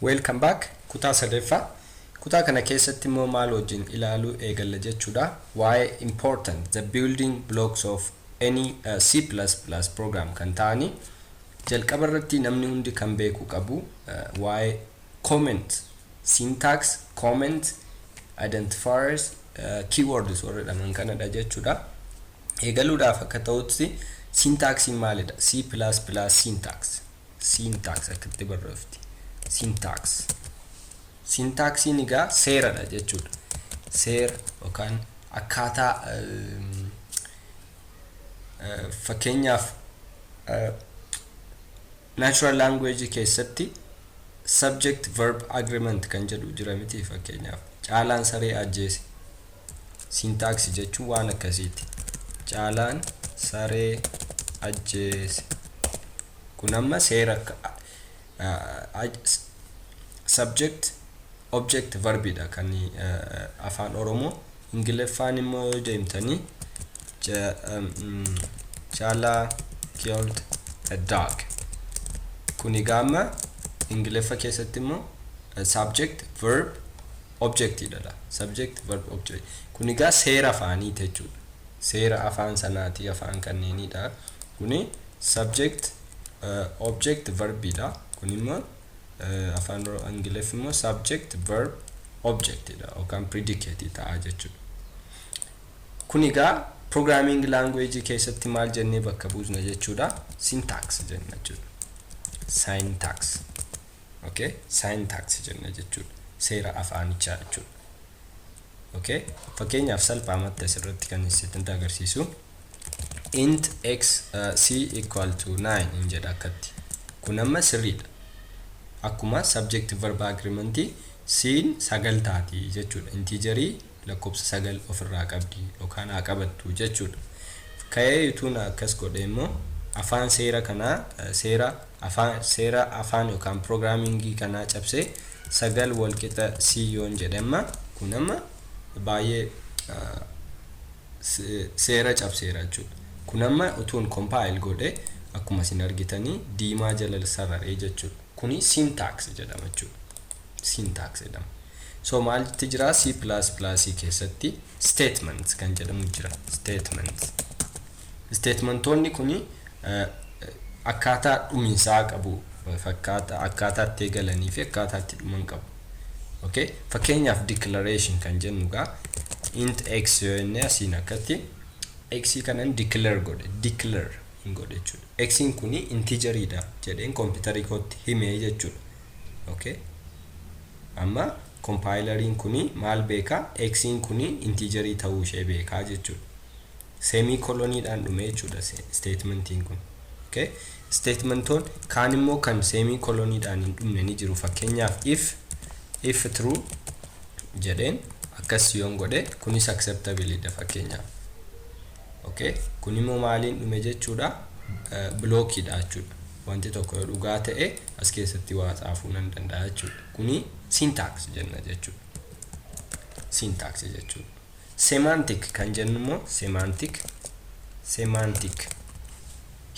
Welcome back. Kutaa sadaffaa. Kutaa kana keessatti immoo maal wajjin ilaaluu eegalla jechuudha? Waa'ee important, the building blocks of any C++ program kan ta'ani, jalqaba irratti namni hundi kan beeku qabu waa'ee comment, syntax, comment, identifiers, keywords warra jedhaman kanadha jechuudha. Eegaluudhaaf akka ta'utti, syntaxiin maalidha? C++ syntax, syntax akkatti barreeffti. Syntax, syntaxiin egaa seeradha jechuudha. Seera yookaan akkaataa, fakkeenyaaf, natural language keessatti subject verb agreement kan jedhu jira miti? Fakkeenyaaf, "Caalaan saree ajjeese." Syntax jechuun waan akkasiiti. "Caalaan saree ajjeese." Kun amma seera subject, object, verbidha kan Afaan Oromoo. Ingiliffaan immoo yoo deemtanii, "Caalaa killed a dog." Kun egaa amma Ingiliffa keessatti immoo subject, verb, objectidha. Subject, verb, object. Kun egaa seera afaaniiti jechuudha. Seera afaan sanaati, afaan kanneenidha. Kuni subject, object, verbidha. Kun immoo Afaan Ingiliffi immoo subject, verb, objectidha yookaan predicate ta'a jechuudha. Kun egaa programming language keessatti maal jennee bakka buusna jechuudha? Syntax jenna jechuudha. Syntax, okay, syntax jenna jechuudha. Seera afaanichaa jechuudha. Okay, fakkeenyaaf, salphaamatti asirratti kan isinitti agarsiisu, int x c equal to 9 hin jedha akkatti. Kun amma sirriidha. Akkuma subject verb agreement, siin 9 taati jechuudha. Integerii lakkoofsa 9 ofirraa qabdi yookaan haa qabattu jechuudha. Ka'ee utuun akkas godhe immoo, afaan seera kanaa, seera afaan, seera afaan yookaan programmingii kanaa cabsee 9 walqixa c yoon jedhe, amma kun amma baay'ee seera cabseera jechuudha. Kun amma utuun compile godhe, akkuma isin argitanii diimaa jala sararee jechuudha. Kuni syntax jedhama jechuudha. Syntax jedhama. So maaltu jira? C++ keessatti statements kan jedhamu jira. Statements. Statementoonni kuni akkaataa dhuminsaa qabu. Fakkaata akkaataa itti eegalanii fi akkaataa itti dhuman qabu. Okay? Fakkeenyaaf, declaration kan jennu gaa, int x yoo jenne, asiin akkatti x kanan declare godhe, declare hin godhe jechuudha. X kuni integeriidha jedheen kompiitarii kootti himee jechuudha. Okay? Amma compileriin kuni maal beekaa? X kuni integerii ta'uu ishee beekaa jechuudha. Semicoloniidhaan dhume jechuudha statementiin kun. Okay? Statementoon kaan immoo kan semicoloniidhaan hin dhumne ni jiru. Fakkeenyaaf, if true jedheen akkas yoon godhe, kunis acceptableidha fakkeenyaaf. Okay? Kun immoo maaliin dhume jechuudha? Blockiidha jechuudha. Wanti tokko yoo dhugaa ta'e as keessatti waa xaafuu nan danda'a jechuudha. Kuni syntax jenna jechuudha. Syntax jechuudha. Semantic kan jennu immoo, semantic, semantic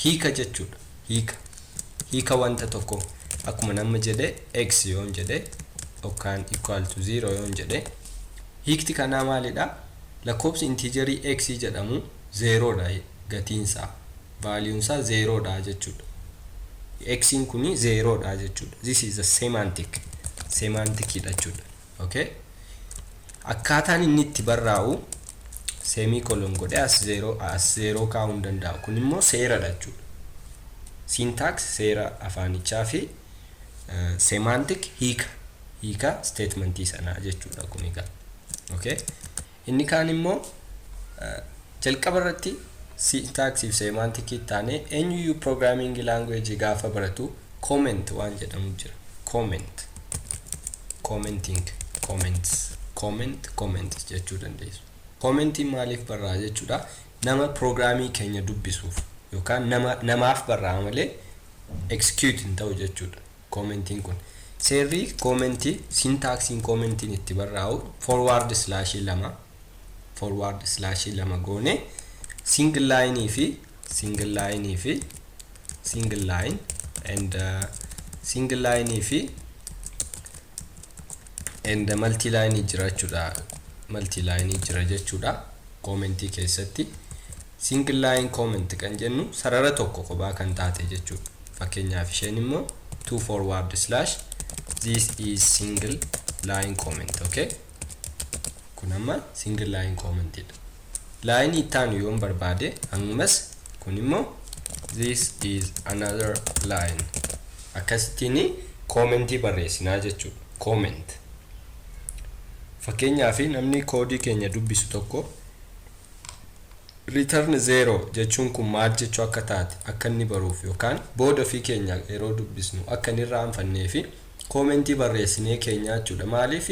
hiika jechuudha. Hiika. Hiika wanta tokko, akkuma nama jedhe, x yoon jedhe yookaan equal to 0 yoon jedhe, hiikti kanaa maalidha? Lakkoofsi integerii x jedhamu zerodha gatiinsaa. Valueunsaa zerodha jechuudha. X'n kuni zerodha jechuudha. This is a semantic. Semanticidha jechuudha. Okay? Akkaataan inni itti barraa'u, semicolon godhee as zero, as zero kaa'uu hin danda'u. Kun immoo seeradha jechuudha. Syntax seera afaanichaa fi semantic hiika statementii sanaa jechuudha kun egaa. Okay? Inni kaan immoo, jalqaba irratti syntaxii fi semanticii taanee, eenyuyyuu programming language gaafa baratu comment waan jedhamu jira. Comment. Commenting. Comments. Comment, comment jechuu dandeessu. Commentiin maaliif barraa'a jechuudha? Nama programii keenya dubbisuuf yookaan nama namaaf barraa'a malee execute hin ta'u jechuudha. Commentiin kun. Seerri commentii, syntaxiin commentiin itti barraa'u, forward slashii lama, forward slashii lama goone, single line fi single line fi single line and single line fi And multi-line jira jechuudha. Multi-line jira jechuudha commentii keessatti. Single line comment kan jennu sarara tokko kophaa kan taate jechuudha. Fakkeenyaaf, isheen immoo 2 forward slash, this is single line comment. Okay, kun amma single line comment dha. Line itti aanu yoon barbaade, ammas kun immoo this is another line. Akkasittiin commentii barreessinaa jechuudha. Comment, fakkeenyaaf, namni koodii keenya dubbisu tokko return 0 jechuun kun maal jechuu akka taate akka inni baruuf, yookaan booda ofii keenya yeroo dubbisnu akka inni irraanfannee fi commentii barreessinee keenya jechuudha. Maaliif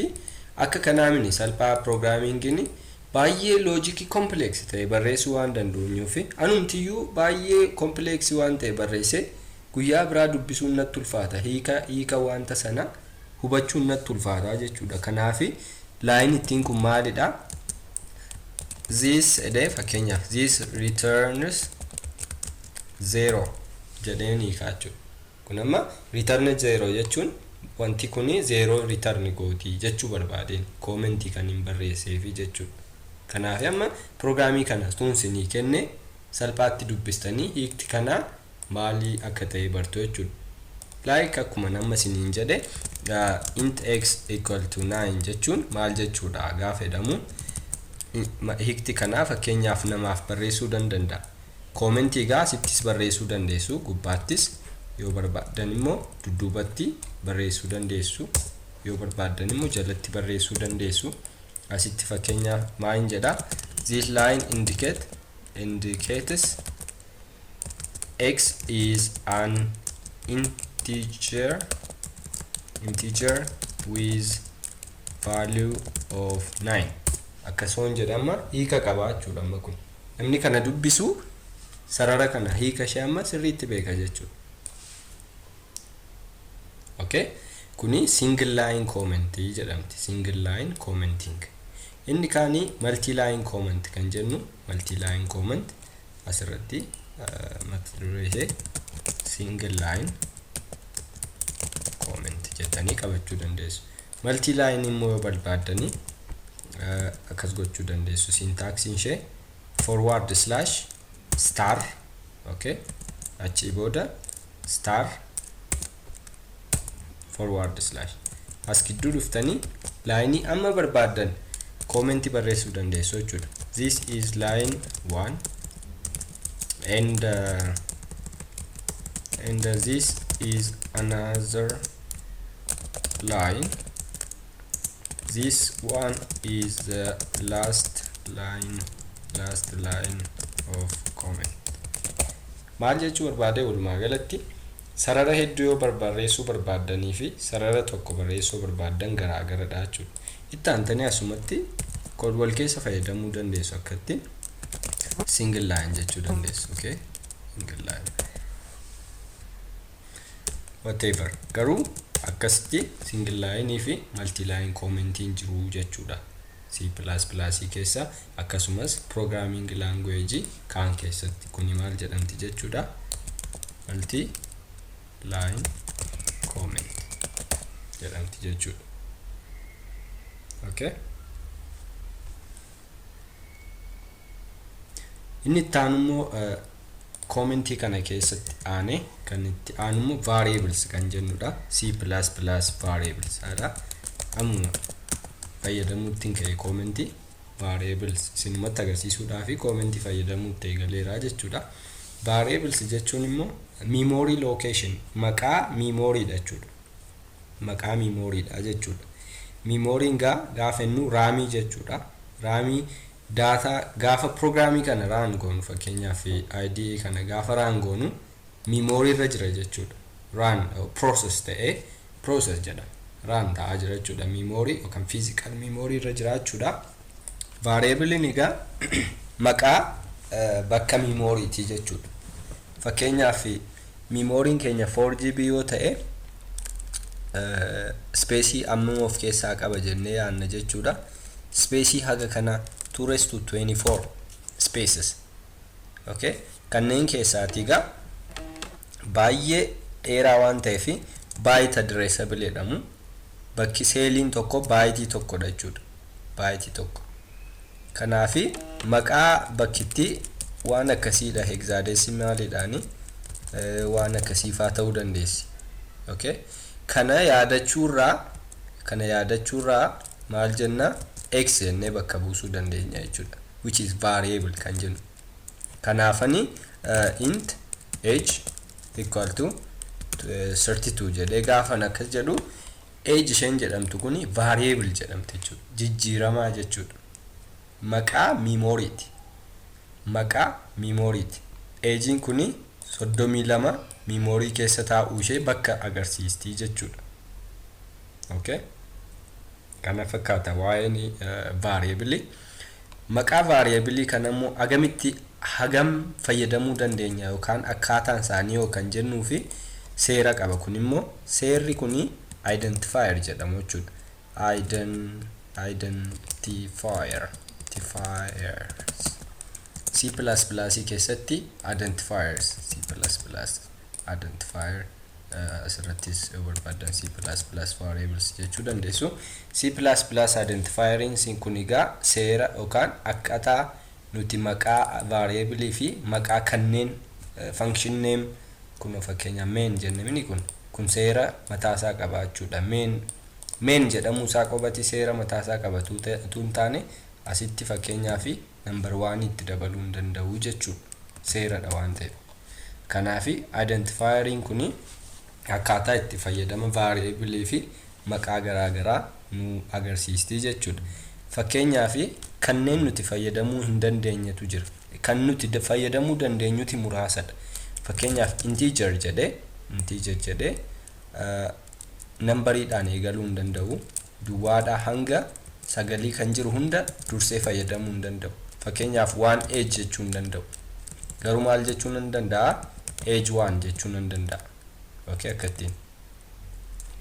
akka kanaamini salphaa? Programmingiin baay'ee logicii complex ta'e barreessuu waan dandeenyuu fi anumtiyyuu baay'ee complexii waan ta'e barreessee guyyaa biraa dubbisuun natti ulfaata, hiika wanta sana hubachuun natti ulfaata jechuudha. Kanaafi line ittiin kun maalidha? This jedhee, fakkeenyaaf, this returns 0 jedheen hiikaa jechuudha. Kun amma return 0 jechuun wanti kuni 0 return gootii jechuu barbaadeen commentii kan hin barreesseefi jechuudha. Kanaaf amma programii kana tuunsinii kenne salphaatti dubbistanii hiikti kanaa maalii akka ta'e bartu jechuudha. Like akkuma nama isiniin jedhe, int x equal to 9 jechuun maal jechuudha gaafa jedhamu, hiikti kanaa fakkeenyaaf namaaf barreessuu danda'a. Commentii gaa sittis barreessuu dandeessu, gubbaattis yoo barbaaddan immoo dudduubatti barreessuu dandeessu, yoo barbaaddan immoo jalatti barreessuu dandeessu. Asitti fakkeenyaaf maal jedha? This line indicates x is an integer with value of 9 akkasumas jedhama. Hiika qaba jechuudha. Amma kun namni kana dubbisu sarara kana hiika ishee amma sirriitti beeka jechuudha. Okay, kuni single line comment jedhamti, single line commenting. Inni kaanii multi line comment kan jennu, multi line comment asirratti mata duree ishee single line comment jettanii qabachuu dandeessu. Multi line immoo yoo barbaaddanii akkas gochuu dandeessu. Syntaxiin ishee forward slash star, okay, achii booda star forward slash. As gidduu dhuftanii lineii amma barbaaddan commentii barreessuu dandeessu jechuudha. This is line 1 and this is another line, this one is the last line of comment. Maal jechuu barbaade? Walumaa galatti sarara hedduu yoo barreessuu barbaaddanii fi sarara tokko barreessuu barbaaddan garaa garadha jechuudha. Itti aantanii asumatti wal keessa fayyadamuu dandeessu, akkatti single line jechuu dandeessu. Okay, single line, whatever. Garuu akkasitti single line fi multi line commentiin jiru jechuudha C++ keessa, akkasumas programming language kaan keessatti. Kuni maal jedhamti jechuudha? Multi line comment jedhamti jechuudha. Okay, inni itti aanu immoo, commentii kana keessatti aane kan itti aanu immoo variables kan jennudha. C++ variables dha. Ammuma fayyadamuuttiin ka'e commentii variables isinumatti agarsiisuudhaa fi commentii fayyadamuutti eegaleera jechuudha. Variables jechuun immoo memory location, maqaa memorydha jechuudha. Maqaa memorydha jechuudha. Memoryn gaa gaafa jennu RAMii jechuudha. RAMii data gaafa programii kana run goonu, fakkeenyaaf IDE kana gaafa run goonu, memory irra jira jechuudha. Run process ta'ee, process jedhama, run ta'aa jira jechuudha. Memory yookaan physical memory irra jira jechuudha. Variableiin egaa maqaa bakka memoryti jechuudha. Fakkeenyaaf, memoryn keenya 4 GB yoo ta'e, spaceii ammam of keessaa qaba jennee yaadna jechuudha? Spaceii haga kana, 2 raised to 24 spaces. Okay, kanneen keessaatii egaa baay'ee dheeraa waan ta'eef byte addressable jedhamu. Bakki celliin tokko byteii tokkodha jechuudha. Byteii tokko. Kanaafi maqaa bakkitti waan akkasiidha, hexadecimaliidhaani waan akkasiifaa ta'uu dandeessi. Okay? Kana yaadachuurraa maal jenna? X jennee bakka buusuu dandeenya jechuudha. Which is variable kan jennu. Kanaafani int age equal to 32 jedhee gaafan akkas jedhu, age isheen jedhamtu kuni variable jedhamte jechuudha. Jijjiiramaa jechuudha. Maqaa memoryti. Maqaa memoryti. Ageiin kuni 32 memory keessa taa'uu ishee bakka agarsiistii jechuudha. Okay? Kana fakkaata waa'een variable. Maqaa variable kana immoo agamitti hagam fayyadamuu dandeenya yookaan akkaataan isaanii yoo kan jennuu fi seera qaba. Kun immoo seerri kuni identifier jedhamu jechuudha. Identifier identifiers C++ keessatti identifiers, C++ identifier, asirrattis yoo barbaadan C++ variables jechuu dandeessu. C++ identifieriin sin kun egaa seera yookaan akkaataa nuti maqaa variable fi maqaa kanneen function name, kun fakkeenya main jenne kun seera mataasaa qabaachuudha. Main jedhamuu isaa qofati seera mataasaa qabatu utuu hin taane, asitti fakkeenyaa fi number one itti dabaluu hin danda'u jechuudha. Seeradha waan ta'eef. Kanaafi identifieriin kuni akkaataa itti fayyadama variable fi maqaa garaagaraa nu agarsiistii jechuudha. Fakkeenyaa fi kanneen nuti fayyadamuu hin dandeenyetu jira. Kan nuti fayyadamuu dandeenyuti muraasadha. Fakkeenyaaf integer jedhee numberiidhaan eegaluu hin danda'u. Duwwaadhaa hanga sagalii kan jiru hunda dursee fayyadamuu hin danda'u. Fakkeenyaaf waan age jechuu hin danda'u. Garuu maal jechuu nan danda'a? Age one jechuu nan danda'a. Okay, akkattiin.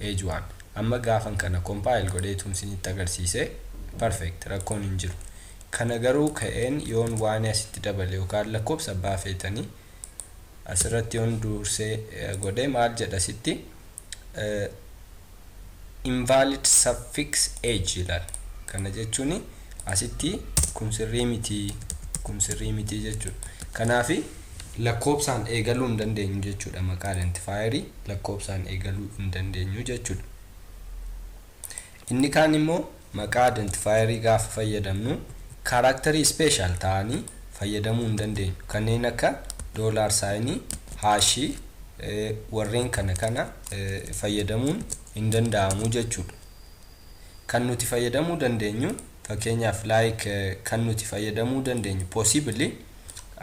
Age one. Amma gaafan kana compile godheetuun isinitti agarsiise, perfect, rakkoon hin jiru. Kana garuu ka'een yoon waan asitti dabale yookaan lakkoofsa abbaa feetanii asirratti yoon dursee godhee, maal jedha asitti? Invalid suffix age ilaal. Kana jechuun asitti kun sirrii miti, kun sirrii miti jechuudha. Kanaafi lakkoofsaan eegaluu hin dandeenyu jechuudha. Maqaa identifierii lakkoofsaan eegaluu hin dandeenyu jechuudha. Inni kaan immoo maqaa identifierii gaafa fayyadamnu characterii special ta'anii fayyadamuu hin dandeenyu. Kanneen akka dollar signii, hashii, warreen kana fayyadamuun hin danda'amu jechuudha. Kan nuti fayyadamuu dandeenyu, fakkeenyaaf, like kan nuti fayyadamuu dandeenyu, possibly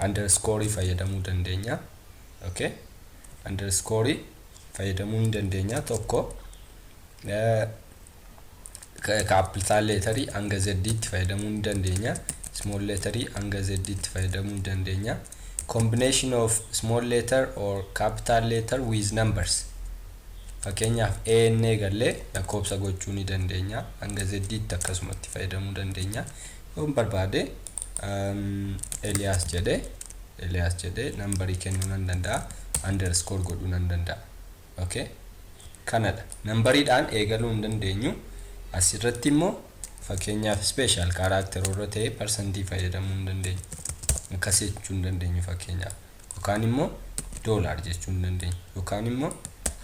underscore fayyadamuu dandeenya. Okay, underscore fayyadamuu hin dandeenya tokko. Capital letterii hanga zditti fayyadamuu ni dandeenya. Small letterii hanga zditti fayyadamuu ni dandeenya. Combination of small letter or capital letter with numbers, fakkeenyaaf a n gallee lakkoofsa gochuu ni dandeenya. Hanga zditti akkasumatti fayyadamuu dandeenya. Yoo barbaade Eliyaas jedhee numberii kennuu nan danda'a, underscore godhuu nan danda'a. Okay, kanadha. Numberiidhaan eegaluu hin dandeenyu. Asirratti immoo fakkeenyaaf special character irra ta'e percentii fayyadamuu hin dandeenyu. Akkas jechuu hin dandeenyu fakkeenyaaf, yookaan immoo dollar jechuu hin dandeenyu, yookaan immoo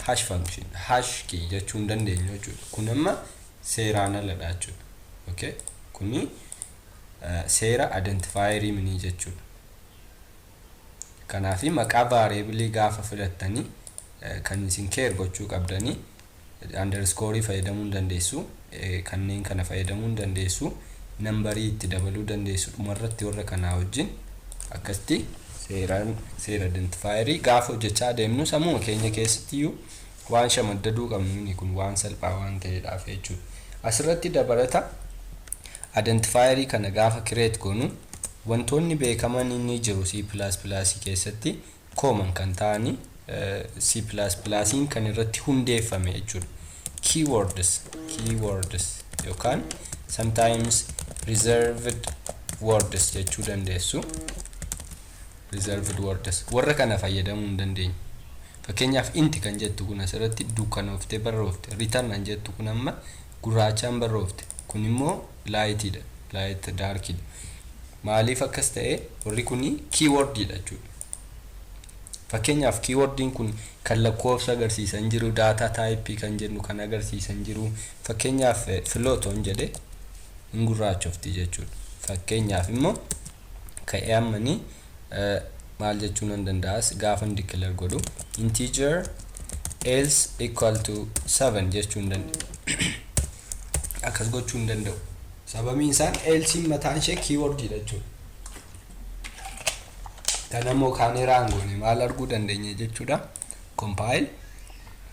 hash function, hash key jechuu hin dandeenyu jechuudha. Kun amma seeraan aladha jechuudha. Okay, kuni seera identifierii minii jechuudha. Kanaafi maqaa variableii gaafa filattanii kan isin care gochuu qabdanii underscore fayyadamuu hin dandeessu, kanneen kana fayyadamuu hin dandeessu, numberii itti dabaluu dandeessu dhumarratti. Warra kanaa wajjin akkasitti seeraan seera identifierii gaafa hojjechaa deemnu sammuma keenya keessattiyyuu waan shamaddaduu qabnu kun waan salphaa waan ta'eedhaaf jechuudha. Asirratti dabalata identifierii kana gaafa create goonu wantoonni beekaman ni jiru. C++ keessatti common kan ta'anii, C++ kan irratti hundeeffame jechuudha. Keywords yookaan sometimes reserved words jechuu dandeessu. Reserved words warra kana fayyadamuu hin dandeenyu. Fakkeenyaaf, int kan jettu kun asirratti dukkanooftee barroofte. Return kan jettu kun amma gurraachaan barroofte. Kun immoo lightiidha, light darkiidha. Maaliif akkas ta'e? Warri kuni keywordiidha jechuudha. Fakkeenyaaf, keywordiin kun kan lakkoofsa agarsiisan jiru, data typeii kan jennu kan agarsiisan jiru. Fakkeenyaaf, floatoon jedhe hin gurraachofti jechuudha. Fakkeenyaaf immoo ka'ee ammanii maal jechuu nan danda'as? Gaafa declare godhu integer else equal to 7 jechuu hin danda'u. Akkas gochuu hin danda'u. Sababiin isaan elsein mataan ishee keywordiidha jechuudha. Kana immoo kaanee run goone maal arguu dandeenya jechuudha? Compile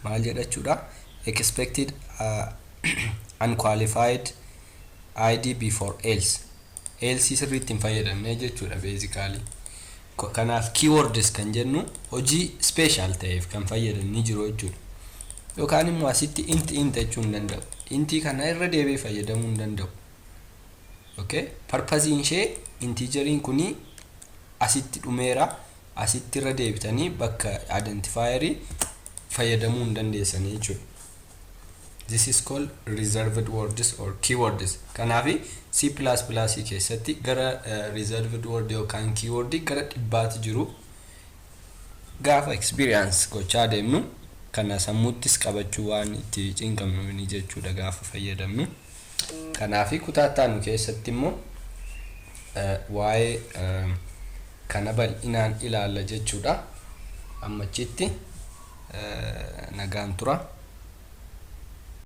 maal jedha jechuudha? Expected unqualified id before else. Else sirriitti hin fayyadamne jechuudha basically. Kanaaf keywords kan jennu hojii special ta'eef kan fayyadan ni jiru jechuudha. Yookaan immoo asitti int int jechuu hin danda'u. Intii kana irra deebi'ee fayyadamuu hin danda'u. Okay, purposeiin ishee integeriin kuni asitti dhumeera. Asitti irra deebitanii bakka identifierii fayyadamuu hin dandeessanii jechuudha. This is called reserved words or keywords. Kanaaf C++ keessatti gara reserved word yookaan keyword gara 100tu jiru. Gaafa experience gochaa deemnu kana sammuuttis qabachuu waan itti cinqamnu ni jechuudha gaafa fayyadamnu. Kanaaf kutaa itti keessatti immoo waa'ee kana bal'inaan ilaalla jechuudha. Ammachitti nagaan tura.